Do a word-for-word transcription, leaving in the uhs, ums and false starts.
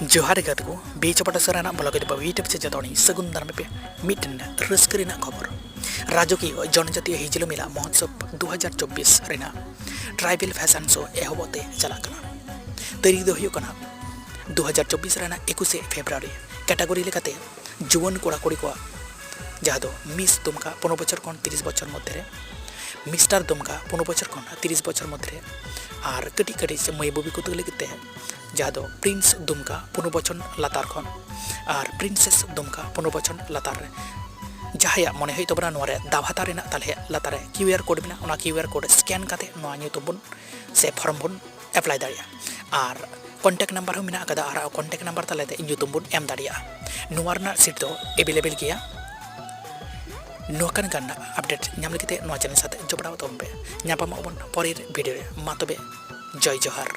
ᱡᱚᱦᱟᱨ ᱜᱮ ᱜᱟᱛᱮ ᱠᱚ, ᱵᱤᱪ ᱯᱟᱴᱟ ᱥᱮᱨᱟ ᱨᱮᱱᱟᱜ ᱵᱞᱚᱜ ᱫᱚ YouTube ᱪᱮ ᱡᱚᱛᱚ ᱦᱚᱲ ᱥᱟᱹᱜᱩᱱ ᱫᱟᱨᱟᱢ ᱯᱮ᱾ ᱢᱤᱫᱴᱮᱱ ᱨᱟᱹᱥᱠᱟᱹ ᱨᱮᱱᱟᱜ ᱠᱷᱚᱵᱚᱨ, ᱨᱟᱡᱚᱠᱤᱭᱚ ᱡᱚᱱᱡᱟᱛᱤᱭᱚ ᱦᱤᱡᱽᱞᱟᱹ ᱢᱮᱞᱟ ᱢᱚᱦᱚᱛᱥᱚᱵ ᱫᱩ ᱦᱟᱡᱟᱨ ᱪᱚᱵᱵᱤᱥ ᱨᱮᱱᱟᱜ ᱴᱨᱟᱭᱵᱮᱞ ᱯᱷᱮᱥᱚᱱ ᱥᱳ ᱮᱦᱚᱵᱚᱜ ᱛᱮ ᱪᱟᱞᱟᱜ ᱠᱟᱱᱟ᱾ ᱛᱟᱹᱨᱤᱠᱷ ᱫᱚ ᱦᱩᱭᱩᱜ ᱠᱟᱱᱟ ᱫᱩ ᱦᱟᱡᱟᱨ ᱪᱚᱵᱵᱤᱥ ᱨᱮᱱᱟᱜ ᱮᱠᱩᱥᱮ ᱯᱷᱮᱵᱽᱨᱩᱣᱟᱨᱤ᱾ ᱠᱮᱴᱟᱜᱚᱨᱤ ᱞᱮᱠᱟᱛᱮ ᱡᱩᱣᱟᱹᱱ ᱠᱚᱲᱟ ᱠᱩᱲᱤ ᱠᱚᱣᱟᱜ, ᱡᱟᱦᱟᱸ ᱫᱚ ᱢᱤᱥ ᱫᱩᱢᱠᱟ ᱯᱚᱱᱨᱚ ᱵᱚᱪᱷᱚᱨ ᱠᱷᱚᱱ ᱛᱤᱨᱤᱥ ᱵᱚᱪᱷᱚᱨ ᱢᱚᱫᱽᱫᱷᱮ ᱨᱮ, ᱢᱤᱥᱴᱟᱨ ᱫᱩᱢᱠᱟ ᱯᱚᱱᱨᱚ ᱵᱚᱪᱷᱚᱨ ᱠᱷᱚᱱ ᱛᱤᱨᱤᱥ ᱵᱚᱪᱷᱚᱨ ᱢᱚᱫᱽᱫᱷᱮ ᱨᱮ, ᱟᱨ ᱠᱟᱹᱴᱤᱡ ᱠᱟᱹᱴᱤᱡ ᱢᱟᱹᱭ ᱵᱟᱹᱵᱩ ᱠᱚ ᱛᱟᱠᱚ ᱞᱟᱹᱜᱤᱫ ᱛᱮ ᱡᱟᱦᱟᱸ ᱫᱚ ᱯᱨᱤᱱᱥ ᱫᱩᱢᱠᱟ ᱯᱚᱱᱨᱚ ᱵᱚᱪᱷᱚᱨ ᱞᱟᱛᱟᱨ ᱠᱷᱚᱱ ᱟᱨ ᱯᱨᱤᱱᱥᱮᱥ ᱫᱩᱢᱠᱟ ᱯᱚᱱᱨᱚ ᱵᱚᱪᱷᱚᱨ ᱞᱟᱛᱟᱨ ᱨᱮ᱾ ᱡᱟᱦᱟᱸᱭᱟᱜ ᱢᱚᱱᱮ ᱦᱩᱭᱩᱜ ᱛᱟᱵᱚᱱᱟ ᱱᱚᱣᱟ ᱨᱮ ᱫᱟᱣ ᱦᱟᱛᱟᱣ ᱨᱮᱱᱟᱜ, ᱛᱟᱦᱚᱞᱮ ᱞᱟᱛᱟᱨ ᱨᱮ ᱠᱤᱭᱩ ᱟᱨ ᱠᱳᱰ ᱢᱮᱱᱟᱜᱼᱟ, ᱚᱱᱟ ᱠᱤᱭᱩ ᱟᱨ ᱠᱳᱰ ᱥᱠᱮᱱ ᱠᱟᱛᱮ ᱱᱚᱣᱟ ᱧᱩᱛᱩᱢ ᱵᱚᱱ ᱥᱮ ᱯᱷᱚᱨᱢ ᱵᱚᱱ ᱮᱯᱞᱟᱭ ᱫᱟᱲᱮᱭᱟᱜᱼᱟ᱾ ᱟᱨ ᱠᱚᱱᱴᱮᱠᱴ ᱱᱟᱢᱵᱟᱨ ᱦᱚᱸ ᱢᱮᱱᱟᱜ ᱟᱠᱟᱫᱟ, ᱟᱨ ᱠᱚᱱᱴᱮᱠᱴ ᱱᱟᱢᱵᱟᱨ ᱛᱟᱞᱟᱛᱮ ᱧᱩᱛᱩᱢ ᱵᱚᱱ ᱮᱢ ᱫᱟᱲᱮᱭᱟᱜᱼᱟ᱾ ᱱᱚᱣᱟ ᱨᱮᱱᱟᱜ ᱥᱤᱴ ᱫᱚ ᱮᱵᱮᱞᱮᱵᱮᱞ ᱜᱮᱭᱟ᱾ ᱱᱚᱝᱠᱟᱱ ᱜᱟᱱ ᱟᱯᱰᱮᱴ ᱧᱟᱢ ᱞᱟᱹᱜᱤᱫ ᱛᱮ ᱱᱚᱣᱟ ᱪᱮᱱᱮᱞ ᱥᱟᱛᱮ ᱡᱚᱯᱲᱟᱣ ᱛᱟᱵᱚᱱ ᱯᱮ᱾ ᱧᱟᱯᱟᱢᱚᱜ ᱵᱚᱱ ᱯᱚᱨᱮᱨ ᱵᱷᱤᱰᱤᱭᱳ ᱨᱮ᱾ ᱢᱟ ᱛᱚᱵᱮ, ᱡᱚᱭ ᱡᱚᱦᱟᱨ᱾